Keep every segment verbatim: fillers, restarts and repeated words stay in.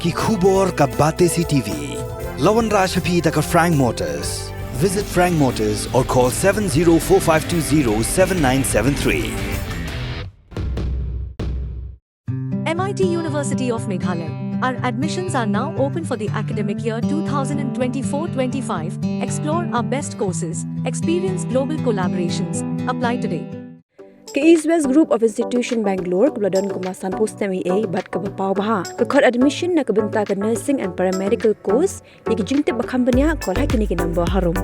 Ki khubor ka Batesi TV. La wanrah sha phi da ka Frank Motors. Visit Frank Motors or call seven zero four five two zero seven nine seven three. M I T University of Meghalaya. Our admissions are now open for the academic year two thousand twenty-four twenty-five. Explore our best courses, experience global collaborations. Apply today. Ka East West Group of Institution Bangalore kaba la don kumba sanphew snem eiei bad kaba paw bha ka khot admission na ka bynta ka nursing and paramedical course. Ïa ki jingtip ba kham bniah, call ha kine ki number harum.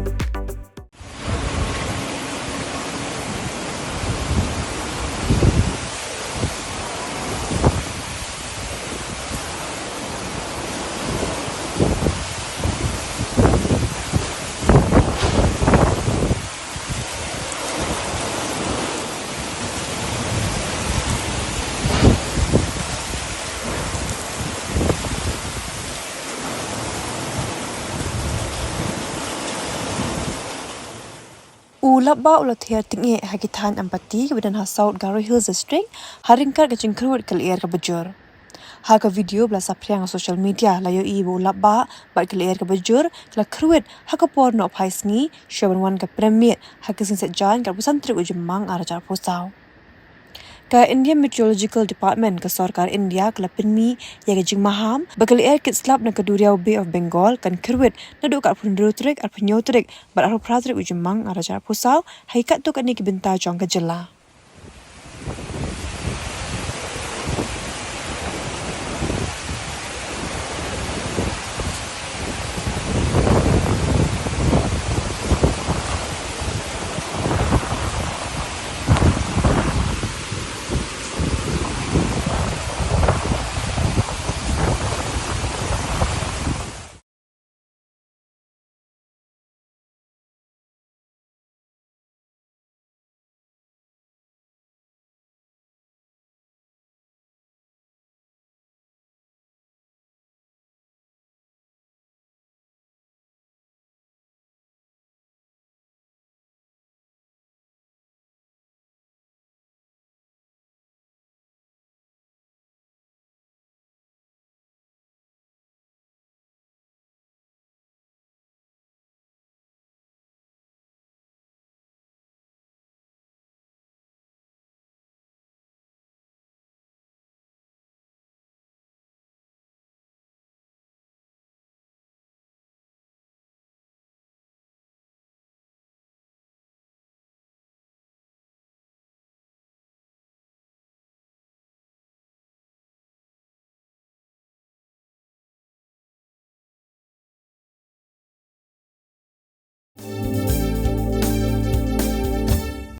U lapbah u la thiar tyngeh ha ki thaiñ Ampati kiba don ha South Garo Hills District ha ryngkat ka jingkhrwit ka lyer kaba jur. Ha ka video ba la saphriang ha social media la ïohi ba u lapbah bad ka lyer kaba jur ka la khrwit ha ka por nohphai sngi shuwa ban wan ka prem miet ha ka sngi Saitjaiñ ka arphew san tarik u Jymmang arhajar arphew saw. Ka Indian Meteorological Department ka sorkar India ka la pynmih ïa ka jingmaham ba ka lyer kit slap na ka duriaw Bay of Bengal kan khrwit naduh ka arphew hynriew tarik, arphew hynñiew tarik bad arphew phra tarik u Jymmang arhajar arphew saw ha ki katto katne ki bynta jong ka jylla.